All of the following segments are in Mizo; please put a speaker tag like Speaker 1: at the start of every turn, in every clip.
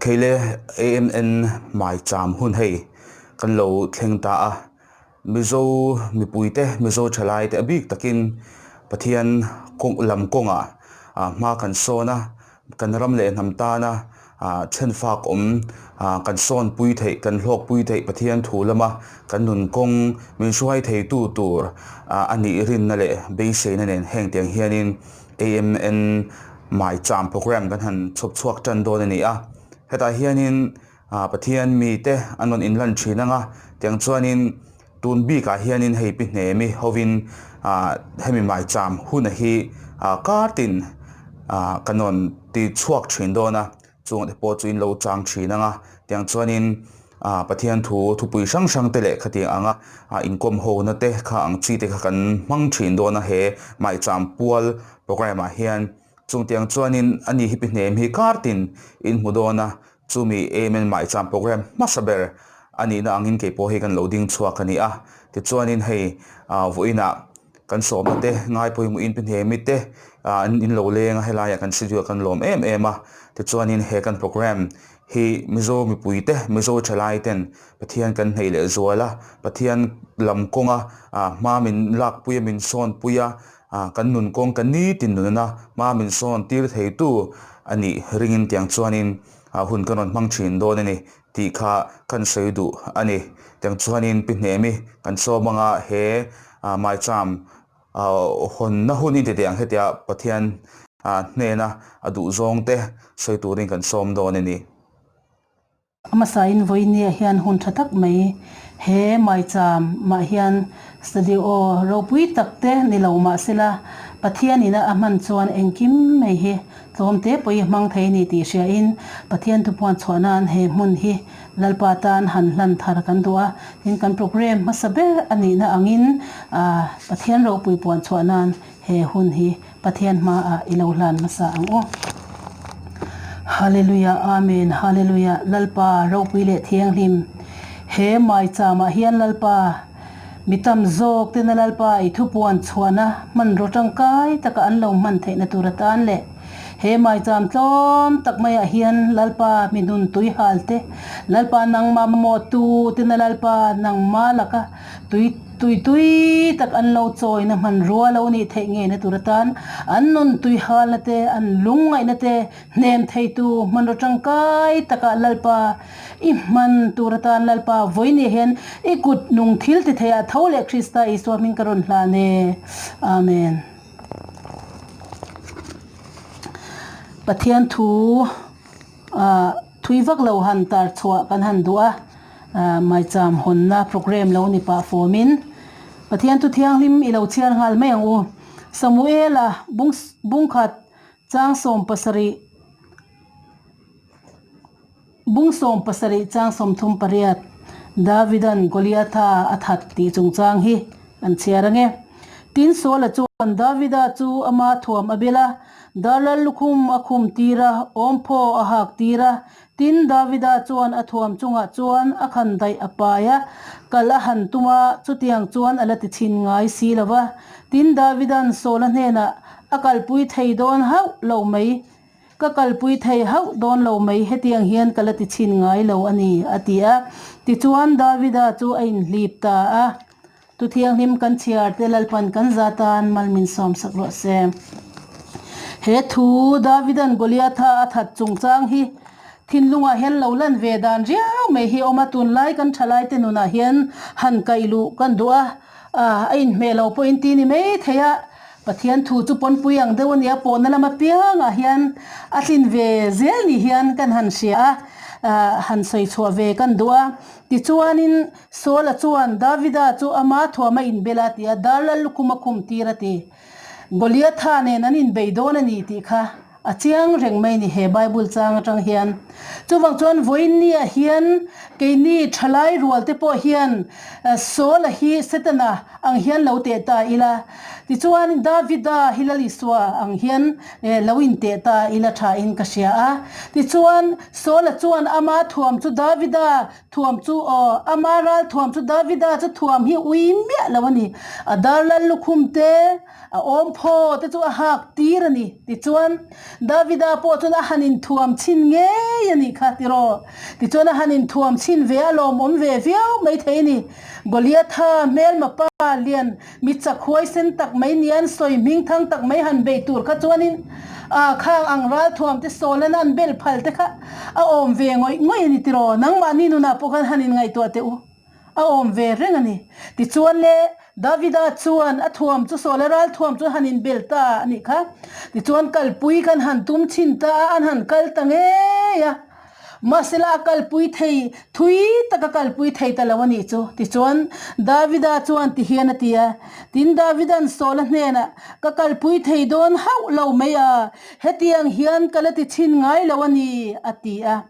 Speaker 1: Kheile AMN maicham hun hei kan lo thleng ta a, Mizo mipuite, Mizo thalaite a bik takin Pathian kawng lam kawngah hma kan sawn a, kan ram leh hnam tana chhenfak awm kan sawnpui theih, kan hlawkpui theih Pathian thu lama kan nun kawng min hruai theitu tur a nih rinna leh beiseina nen heng tiang hianin AMN maicham program kan han chhawp chhuak tan dawn a ni a, hetah hianin Pathian mite an rawn inlan thin ang a, tiang chuanin tun bikah hianin hei pi hnemi hovin hemi maicham huna hi kar tin kan rawn ti chhuak thin dawn a, chung te pawh chu in lo chang thin ang a, tiang chuanin Pathian thu thupui hrang hrang te leh khatiang anga inkawm ho na te kha ang chi te kha kan hmang thin dawn a he maicham pual program ah hian chung tiang chuanin ani hi pi hnem hi kar tin in hmu dawn a chumi Amen maicham program hmasa ber a nihna angin kei pawh hi kan lo ding chhuak a ni a tichuanin hei vawiinah kan sawmna te ngai pawimawh in pi hnemi te an in lo leng a helaiah kan studio kan lawm em em a tichuanin he kan program hi Mizo mipui te Mizo thalai ten Pathian kan hneih leh zual a Pathian lam kawnga hma min lakpui a min sawnpui a kan nun kawng kan nitin nunna hma min sawn tir thei tu a nih ringin tiang chuanin hun kan rawn hmang thin dawn a ni tih kha kan sawi duh a ni. Tiang chuanin Pi Hnemi kan sawm anga he maicham hawnna hun in ti teh ang hetia Pathian hnena a duhzawng te sawi turin kan sawm dawn a ni.
Speaker 2: A hmasain vawinia hian hun tha tak mai he maicham mah hian studio ropui tak te ni lo mahsela Pathianin a hman chuan engkim mai hi Tlawm te pawh i hmang thei ni tih hriain Pathian thupuan chhuah nan he hmun hi Lalpa tan han hlan thar kan duh a, tin kan programme hmasa ber a nihna angin Pathian ropui puan chhuah nan he hun hi Pathian hmaah i lo hlan hmasa ang u. Hallelujah Amen Hallelujah Lalpa ropui leh thianghlim he maicham ah hian Lalpa Mi tam zawk tena Lalpa i thupuan chhuahna hmanraw tangkai taka an lo hman theihna tur atan leh he maicham tlawm tak maiah hian Lalpa mi nun tui hal te, Lalpa nangmah mamawh tu tena Lalpa nangmah laka tui tui tui tak an lo chawina hmanrua lo nih theih ngeina tur atan an nun tui halna te, an lungngaihna te Hnem theitu hmanraw tangkai takah Lalpa i hman tur atan Lalpa vawinia hian i kut nung thil ti theiah tho leh Krista Isua hming ka rawn hlan e. Amen. Pathian thu ah thui vak lo han tar chhuah kan han duh a, maicham hawnna program lo ni pah fawmin Pathian thu thianghlim i lo chhiar nghal mai ang u. Samuela bung bungkhat Chang 70 Bung 70 chang 38 Davidan Goliatha a that tih chungchang hi an chhiar ange. Tin Saula chuan Davida chu ama thuam a bel a, Darlal lukhum a khum tir a, awmphaw a hak tir a. Tin Davida chuan a thuam chungah chuan a khan daih a pai a, kal a han tum a, chutiang chuan a la ti chhin ngai si lo va. Tin Davidan Saula hnenah, A kalpui thei dawn hauh lo mai, ka kalpui thei hauh dawn lo mai, hetiang hian ka la ti chhin ngai lo a ni, a ti a. Tichuan, Davida chu a inhlip ta a, Tu thianghlim kan chhiar te Lalpan kan za tan mal min sawmsak rawh se. He thu Davidan Goliatha a that chungchang hi thinlungah hian lo lan ve dan riau mai hi a awm a, tunlai kan thalaite nunah hian han kaih luh kan duh a, A inhmeh lo pawhin ti ni mai thei a, Pathian thu chu pawnpui ang deuh a nia, pawhna lam apiangah hian a tlin ve zel ni hian kan han hria a, han sawi chhuah ve kan duh a. Tichuanin Saula chuan Davida chu ama thuam a inbel a ti a, dar lal lukhum a khum tir a ti. Goliatha nen an inbei dawn a ni tih kha A chiang reng mai ni he Bible chang atang hian. Chuvang chuan vawiinniah hian keini thalai rual te pawh hian Saul-a hi Setana ang hian lo teh ta ila, tichuan Davida hi Lal Isua ang hian lo inteh ta ila thain ka hria a. Tichuan Saul-a chuan ama thuam chu Davida thuam chu aw, ama ral thuam chu Davida chu thuam hi ui miah lo a ni. A dar lal lukhum te. A awm phaw te chu a hak tir a ni. Tichuan, Davida pawh chuan a han inthuam chhin ngei a nih kha tiraw? Tichuan a han inthuam chhin ve a lawmawm ve viau mai thei a ni. Goliatha hmelma pa lian mi chak huaisen tak mai nia an sawi hming thang tak mai han bei tur kha chuanin a khang ang ralthuam te sawlana an bel phal te kha a awm ve ngawih ngawih a ni tiraw? Nangmahni nunah pawh khan han inngaihtuah teh u. A awm ve reng a ni. Tichuan le, Davida chuan a thuam chu Saula ral thuam chu han inbel ta a nih kha. Tichuan kalpui khan han tum chhin ta a, an han kal ta ngei a. Mahsela a kalpui thei, thui tak a kalpui thei ta lo a nih chu. Tichuan Davida chuan ti hian a ti a, Tin Davida'n Saula hnenah, Ka kalpui thei dawn hauh lo mai a, hetiang hian ka la ti chhin ngai lo a ni, a ti a.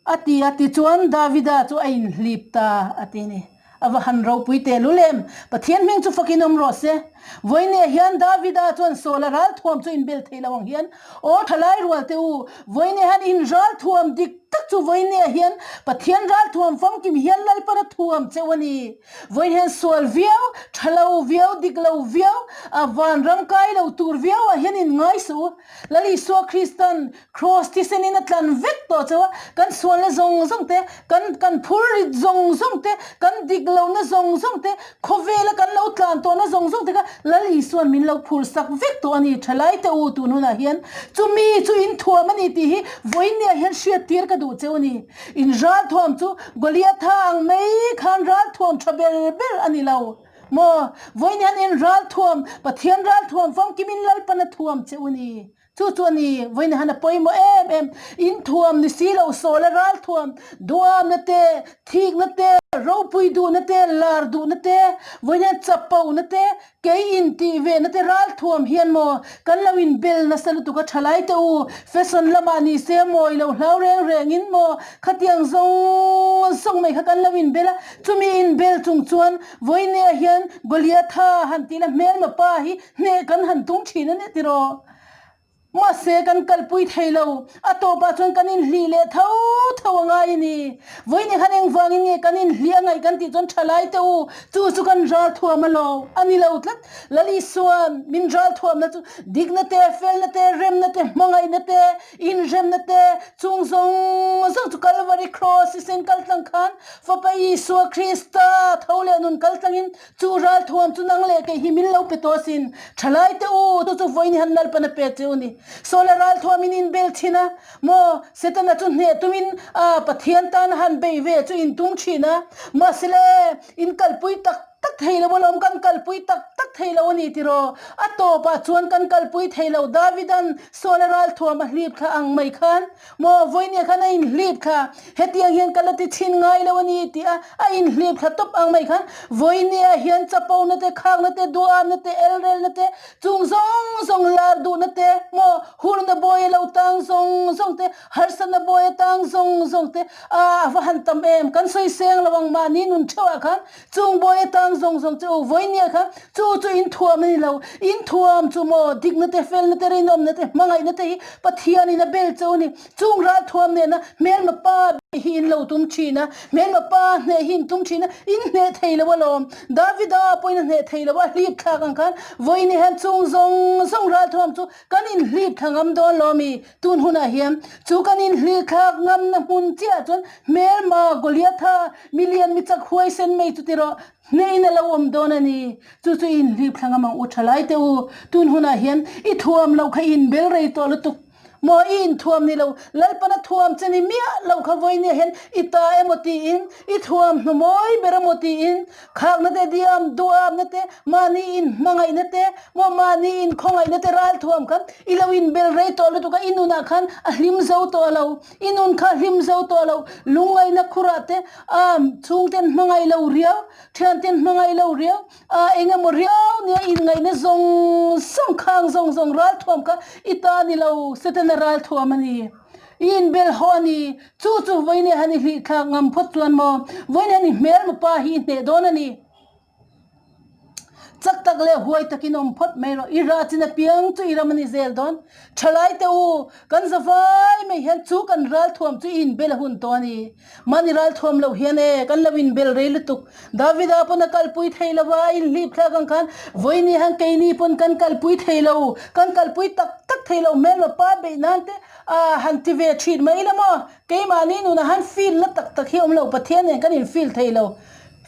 Speaker 2: A ti a, tichuan Davida chu a inhlip ta a ti ni. A va han ropui teh lul em! Pathian hming chu fakin awm rawh se. Vawinia hian Davida chuan Saula ralthuam chu inbel thei lo ang hian, Aw thalai rual te u, vawinia hian in ralthuam dik tak chu vawinia hian Pathian ralthuam famkim hian Lalpan a thuam cheu a ni. Vawiin hian sual viau, tha lo viau, dik lo viau, a vanram kai lo tur viau ah hian in ngai suh u. Lal Isua Kristan Kraws thisenin a tlan vek tawh chauh a, kan sualna zawng zawng te, kan kan phur rit zawng zawng te, kan dik lohna zawng zawng te, khawvela kan lo tlan tawhna zawng zawng te kha Lal Isua'n min lo phur sak vek tawh a ni. Thalai te u tun hunah hian chumi chu in thuam a ni tih hi vawiinniah hian hriat tir ka duh cheu a ni. In ral thuam chu Goliatha ang mai khan ral thuam tha ber ber a ni lo maw? Vawiin hian in ral thuam, Pathian ral thuam famkimin Lalpan a thuam cheu a ni. Chu chu a ni, vawiin han a pawimawh em em, in thuam ni si lo, sawl a ral thuam, duamna te, thikna te, ropui duhna te, lar duhna te, vawiin hian chapo na te, kei in tih ve na te ral thuam hian maw kan lo in bel nasa lutuk a thalai te u, fashion lamah ni se mawi lo hlau reng reng in maw khatiang zawng zawng mai kha kan lo in bel a, chumi in bel chung chuan vawiin hian Goliatha han tih la hmelma pa hi Hneh kan han tum thin a ni tiraw? Mahse kan kalpui thei lo, a tawpah chuan kan inhlih leh tho tho a ngai a ni. Vawiin khan engvangin nge kan inhlih a ngaih kan tih chuan thalai teh u, chu chu kan ral thuam a lo a ni lo tlat. Lal Isua'n min ral thuamna chu dikna te, felna te, remna te, hmangaihna te, inremna te, chung zawng zawng chu Kalvari Kraws i sen kal tlang khan Fapa Isua Krista tho leh nun kal tlangin Chu ralthuam chu nang leh kei hi min lo pe tawh asin. Thalai te u, chu chu vawiin hian Lalpan a pe che u ni. Sawl a ralthuam in inbel thin a, maw? Setana chu hneh tumin a Pathian tan a han bei ve chu in tum thin a. Mahse le, in kalpui tak tak thei lo alawm, kan kalpui tak tak thei lo a ni tiraw? A tawpah chuan kan kalpui thei lo. Davidan Sawl a ralthuam a hlip thla ang mai khan, Maw, vawinia khan a inhlip thla, hetiang hian ka la ti chhin ngai lo a ni tih a, a inhlip thla tawp ang mai khan vawinia hian chapona te, khakna te, duamna te, elrelna te, chung zawng zawng lar duhna te, maw, hurna bawi a lo tang zawng zawng te, harsatna bawi a tang zawng zawng te, a va han tam em, kan sawi seng lo ang mahni nun theuhah khan Chung bawi atang zawng zawng che u vawinia kha chu chu in thuam a ni lo. In thuam chu maw dikna te, felna te, rinawmna te, hmangaihna te hi Pathianin a bel che u ni. Chung ral thuam nena hmelma pa beih hi in lo tum thin a, hmelma pa hneh hi in tum thin a, in hneh thei lo alawm. Davida pawhin a hneh thei lo a, hlip thlak ang khan vawinia hian chung zawng zawng ral thuam chu kan inhlip thla ngam dawn lo mi. Tun hunah hian chu kan inhlithlak ngamna hmun chiah chuan hmelma Goliatha milian mi chak huaisen mai chu tiraw hnehin a lo awm dawn a ni. Chu chu i inhlipthla ngam ang u thalai teh u. Tun hunah hian i thuam loh kha i inbel rei tawh lutuk maw? I inthuam ni lo, Lalpana thuam che ni miah lo kha vawinia hian i ta emaw tiin, i thuam hnu mawi ber emaw tiin, khakna te diam duamna te, mahni inhmangaihna te, Maw mahni in khawngaihna te ral thuam khan i lo in bel rei tawh lutuk a, i nunah khan a hlim zo tawh lo, i nun kha a hlim zo tawh lo, lungngaihna khurah te a chhungten hmangaih lo riau, thianten hmangaih lo riau, a eng emaw riau nia inngaihna zawng zawng khang zawng zawng ral thuam kha i ta ni lo, Setana ral thuam a ni. I inbel haw a ni, chu chu vawiin han i hlih thlak ngam phawt chuan maw, vawiin han i hmelma pa hi i hneh dawn a ni. Chak tak leh huai takin awm phawt mai rawh. I rah chin apiang chu i ram a ni zel dawn. Thalai te u, kan zavai mai hian chu kan ralthuam chu i inbel a hun tawh a ni. Mahni ralthuam loh hian e, kan lo inbel rei lutuk. Davida pawn a kalpui thei lo va, a inhlip thlak ang khan vawiini han keini pawn kan kalpui thei lo, kan kalpui tak tak thei lo hmelma pa beih nan te a han ti ve thin mai ila maw? Keimahni nunah han feel na tak tak hi awm lo, Pathian nen kan in feel thei lo.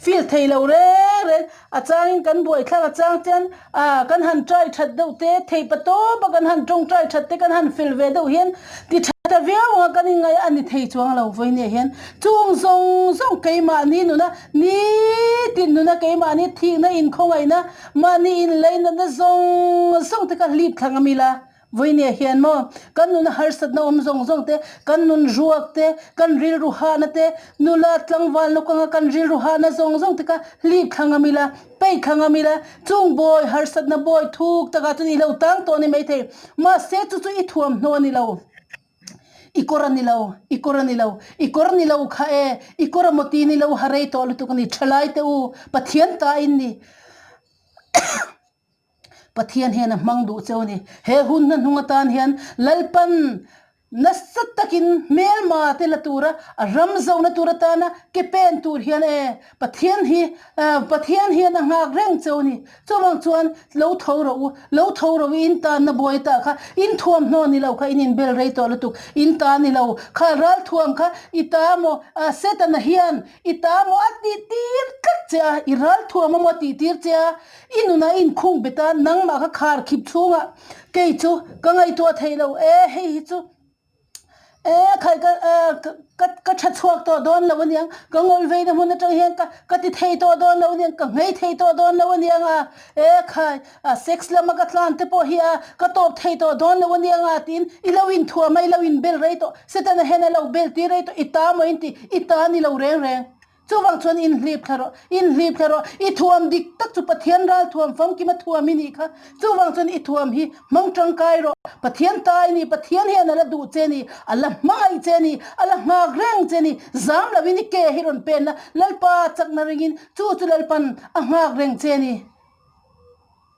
Speaker 2: Feel thei lo reng reng, a changin kan buaithlak a chang chuan ah kan han try that deuh te, theih pa tawp a kan han tawngtai that te kan han fel ve deuh hian ti tha ta viau anga kan inngaih a ni thei chuang lo vawinia hian chung zawng zawng keimahni nuna nitin nuna keimahni thihna inkhawngaihna mahni inleinatna zawng zawng te kha hlip thla ngam ila. Vawinia hian maw, kan nuna harsatna awm zawng zawng te, kan nun ruak te, kan rilru hahna te, nula tlangval nawkanga kan rilru hahna zawng zawng te kha hlip thla ngam ila, peih thla ngam ila, chung bawi harsatna bawi thuk takah chuan i lo tang tawh a ni maithei. Mahse chu chu i thuamhnaw a ni lo, i kawr a ni lo, i kawr a ni lo, i kawr ni lo kha e, i kawr a maw ti ni lo ha rei tawh lutuk a ni, thalai te u, Pathian ta in ni. Pathian hian a hmang duh cheu a ni. He hun hnahnung atan hian Lalpan nasa takin hmelma te la tura a ram zohna tur atana ke pen tur hian e Pathian hi Pathian hian a nghak reng cheu a ni. Chuvang chuan lo tho rawh u, lo tho rawh u in tanna buai ta kha in thuamhnaw ni lo kha in inbel rei tawh lutuk, in ta ni lo kha ralthuam kha i ta maw Setana hian i ta maw a tih tir tlat che a, i ralthuam a maw a tih tir che a, I nunah i inkhung bet a, nangmah ka khar khip chhungah kei chu ka ngaihtuah thei lo e, hei hi chu e khai ka ka ka tha chhuak tawh dawn lo aniang, ka ngawl veina hmun atang hian ka ka ti thei tawh dawn lo aniang, ka nghei thei tawh dawn lo aniang a, e khai a sex lama ka tlan te pawh hi a ka tawp thei tawh dawn lo aniang a tiin i lo inthuam a, i lo inbel rei tawh, Setana hian a lo bel tir rei tawh, i ta maw in ti, i ta ni lo reng reng. Chuvang chuan inhlip thla rawh, inhlip thla rawh, i thuam dik tak chu Pathian ral thuam famkima thuam i nih kha. Chuvang chuan i thuam hi hmang tangkai rawh, Pathian ta i ni, Pathian hian a la duh che ni, a la hmangaih che ni, a la nghak reng che ni, zam lovin i ke hi rawn pen la, Lalpa chakna ringin chu chu Lalpan a nghak reng che ni.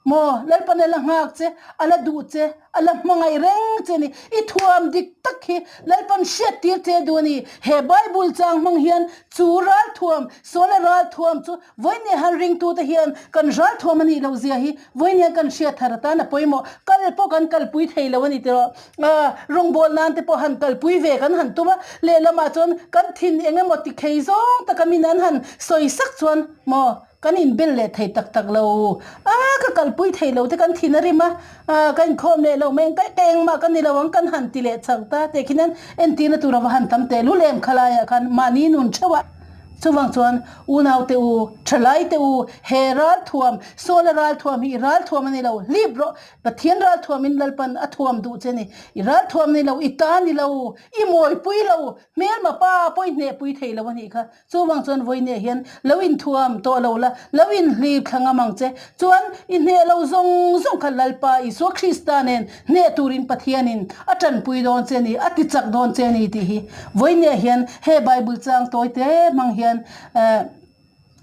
Speaker 2: Maw, Lalpan a la nghak che, a la duh che, a la hmangaih reng che a ni. I thuam dik tak hi Lalpan hriat tir che duh a ni. He Bible chang hmang hian chu ralthuam, Saula ralthuam chu vawinia han ringtute hian kan ralthuam a nih loh zia hi vawinia kan hriat thar atan a pawimawh. Kal pawh kan kalpui thei lo a ni tiraw. Rawngbâwl nan te pawh han kalpui ve kan han tum a, lehlamah chuan kan thin eng emaw ti khei zawng taka min an han sawi sak chuan maw, Kan inbel leh thei tak tak lo. A, ka kalpui thei lo te kan thin a rim a, a, ka inkhawm leh lo mai ang, ka engmah ka ni lo ang kan han ti leh chak ta teh khian entirna tur a va han tam teh lul em khalaiah khan mahni nun theuh a. Chuvang chuan unau te u, thalai te u, he ralthuam, Saula ralthuam hi i ralthuam a ni lo, hlip rawh, Pathian ralthuamin Lalpan a thuam duh che ni, i ralthuam ni lo, i ta ni lo, i mawipui lo, hmelma pa pawh i hnehpui thei lo a nih kha. Chuvang chuan vawinia hian lo inthuam tawh lo la, lo inhlip thla ngam ang che. Chuan i hneh lo zawng zawng kha Lalpa Isua Krista nen hneh turin Pathianin a tanpui dawn che a ni, a tichak dawn che a ni tih hi vawinia hian he Bible chang tawi te hmang hian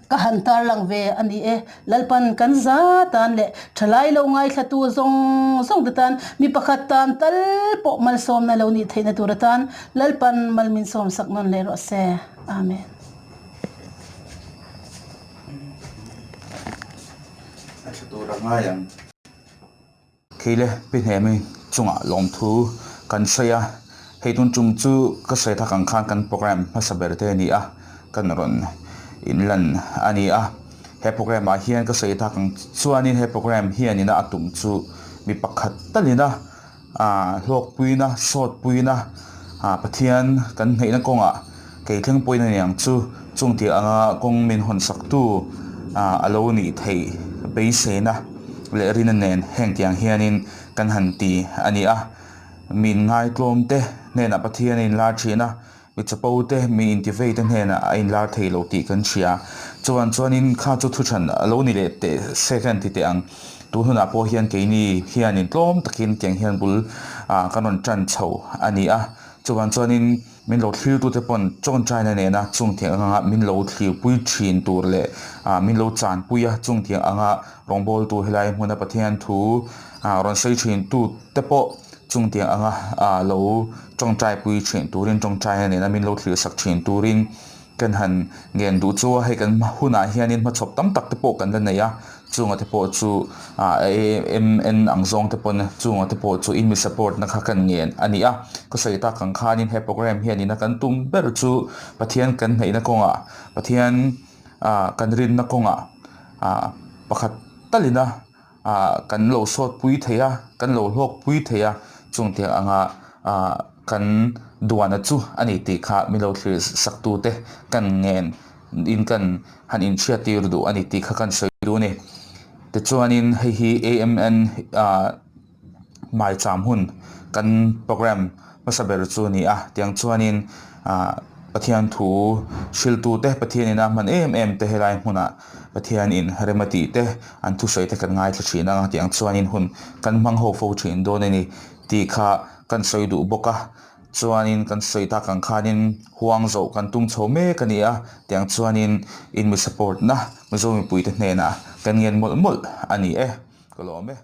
Speaker 2: ka han tarlang ve a ni e. Lalpan kan za tan leh thalai lo ngaithlatu zawng zawng te tan mi pakhat tan tal pawh malsawmna lo nih theihna tur atan Lalpan mal min sawmsak nawn leh rawh se. Amen.
Speaker 1: A tha tur a ngai ang. Kheile pi hnemi chungah lawmthu kan sawi a, hei tun tum chu ka sawi thak ang khan kan program hmasa ber te a ni a, kan rawn inlan a ni a. He program ah hian ka sawi thak ang chuanin he program hianin a tum chu mi pakhat talina Ah hlawkpuina, sawtpuina, ah Pathian kan hneihna kawngah kei thleng pawhin a ni ang chu, chung tih anga kawng min hawn saktu ah a lo nih theih beiseina leh rina nen heng tiang hianin kan han ti a ni a. Min ngaitlawmte hnenah Pathian a inlar thin a, Mi chapo te, mi intivei te hnenah a inlar thei lo tih kan hria. Chuan chuanin kha chu thuchhan a lo ni leh teh se ka inti teh ang. Tun hunah pawh hian keini hianin tlawm takin tiang hian bul ah kan rawn tan chho a ni a. Chuan chuanin. Min lo thlirtute pawn tawngtaina nena chungtiang anga min lo thlirpui thin tur leh min lo chanpui a, chungtiang anga rawngbawltu helai hmuna Pathian thu rawn sawi thin tu te pawh chungtiang anga lo tawngtaipui thin turin tawngtaina nena min lo thlirsak thin turin Kan han ngen duh chu a, hei kan hunah hianin hmachhawp tam tak te pawh kan la nei a, chunga te pawh chu ah AMN ang zawng te pawn chunga te pawh chu in mi support na kha kan ngen a ni a. Ka sawi tak ang khanin he program hianin a kan tum ber chu Pathian kan hnaihna kawngah, Pathian ah kan rinna kawngah ah pakhat talina ah kan lo sawt pui thei a, kan lo hlawk pui thei a, chung tiang anga ah kan duana chu a ni tih kha min lo thlir sak tu te kan ngen in kan han inchhiat tir duh a ni tih kha kan sawi duh a ni. Tichuanin hei hi AMN ah Maicham hun kan program hmasa ber chu a ni a, tiang chuanin ah Pathian thu hriltute Pathian ina hman em em te helai hmunah Pathian in rem a tih te an thusawi te kan ngaithla thin ang a, tiang chuanin hun kan hmang ho fo thin dawn a ni tih kha kan sawi duh bawk a, chuanin kan sawi tak ang khanin huang zawh kan tum chho mek a ni a, tiang chuanin in mi support na Mizo mipuite hnenah kan ngen mawlh mawlh a ni e, ka lawm e.